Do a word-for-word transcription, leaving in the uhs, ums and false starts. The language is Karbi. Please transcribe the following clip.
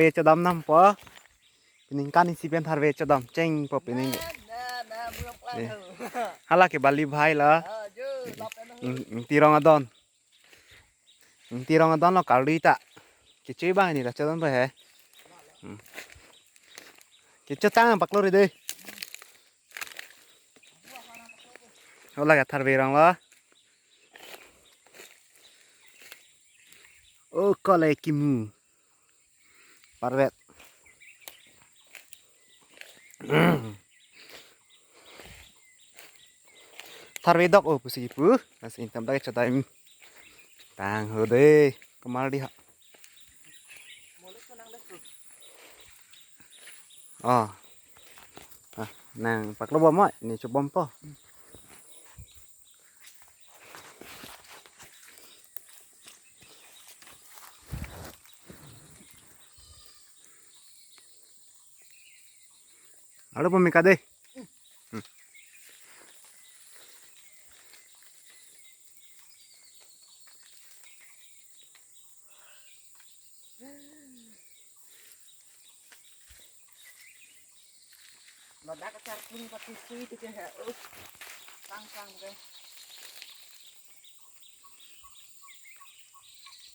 Tharve chodam nampo. Peningkan isi pen tharve chodam chengpo pining. Eh. Hala ke Bali Bhai la. Ing, Ingtirong adon. Ingtirong adon lo kali ta. Kecho abang ini ta chodam pe he. Hmm. Kecho tang paklo ri dei. Hala ke tharve rong lo. O kole kimu. Parvet. Tharve dok o pusi pu. Lasi ingtam dak chodam. Tang ho dei. Kemal di ha. Oh. Ah, nang paklo bom oi, ne chobom po. Alo pemika dei. Hmm. Ladak achar pun pati sui tu ke ha. Uh. Sang sang ke.